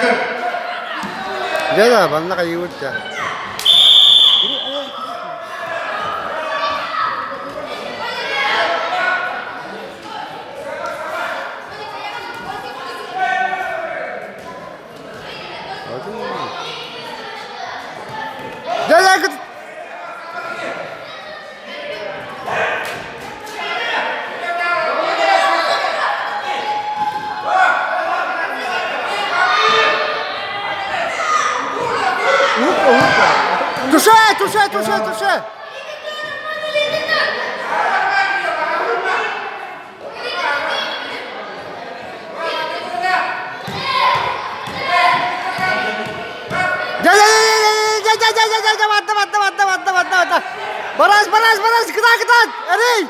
Чакыр. Дьэ да, манна хайыыбыт дьэ. Дьэ, дьэ, Туше, туше, туше, туше! Барас, барас, барас, кытаат, кытаат! Эрий!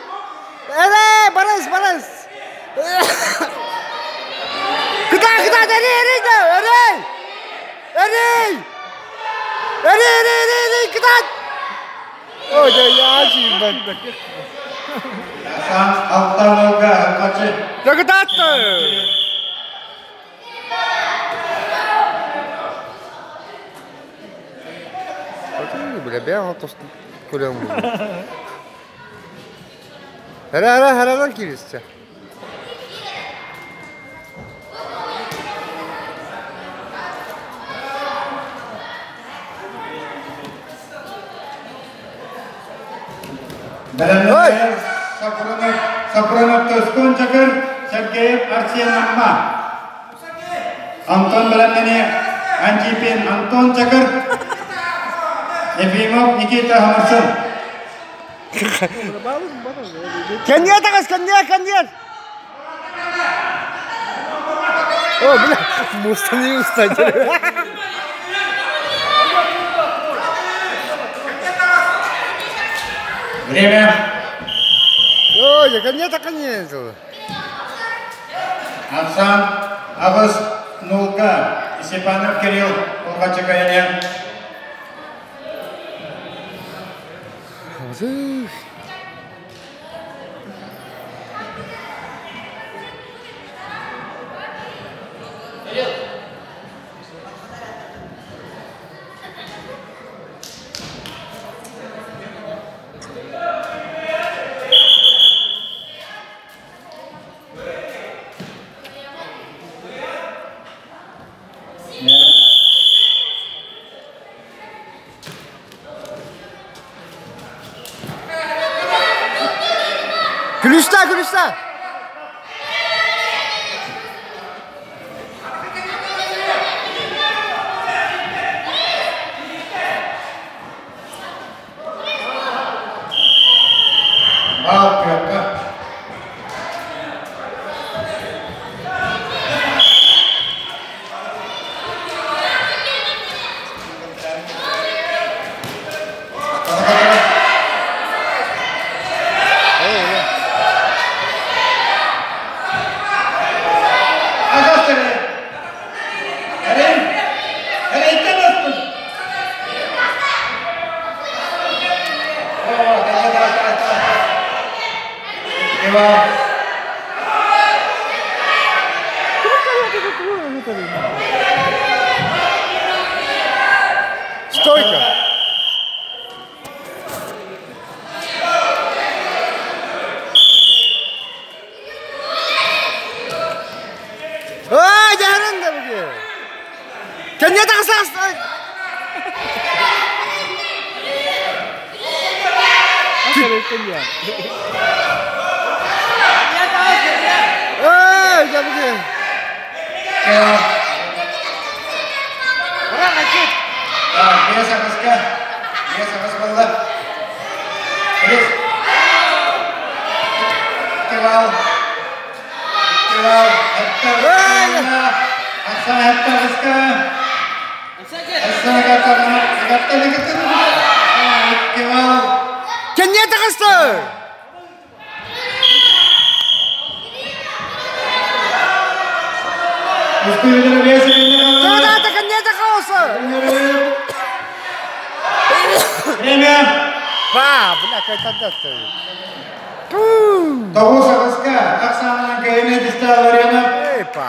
Эрей, барас, барас! Кытаат, кытаат, эрий, эрий да, эрий! Эрий! Эрий, эрий, эрий, эрий, кытаат! Ой, да я очень Асан Алтанолга Алгачы. Да кытаат! Бля, бля, көрөм. Хара, хара, харадан киристе. Бэлэмнэнэр Сапронов, Сапронов Тоскун Чакыр, Сергеев Арсен Амма. Антон бэлэмнэни Антипин Антон Чакыр, Ефимов Никита Хамарсын. Кэнниэ таҕыс, кэнниэ, кэнниэ! О, бля, мустаны устать. Время. Ой, кэнниэ так кэнниэ. Ансан Абыс Нулка, Степанов Кирилл, Улгачыкаяне. Күлүстэ, күлүстэ! Бал күөккэ. Стойка! Ой, дьаһарын да бүгү! Кэнниэ тахсаас! Ой, дьэ бүгү! Биэс аҕыска, биэс аҕыс буолла. Биэс. Икки бал. Икки бал. Этте Аса этте аҕыска. Аса гатта Икки бал. Кэнниэ таҕыста! Кытаата кэнниэ тахауса! Время. Па, бля, кайтардасты. Тоҕус аҕыска Оксана Гаина Дисталарина. Эй, па.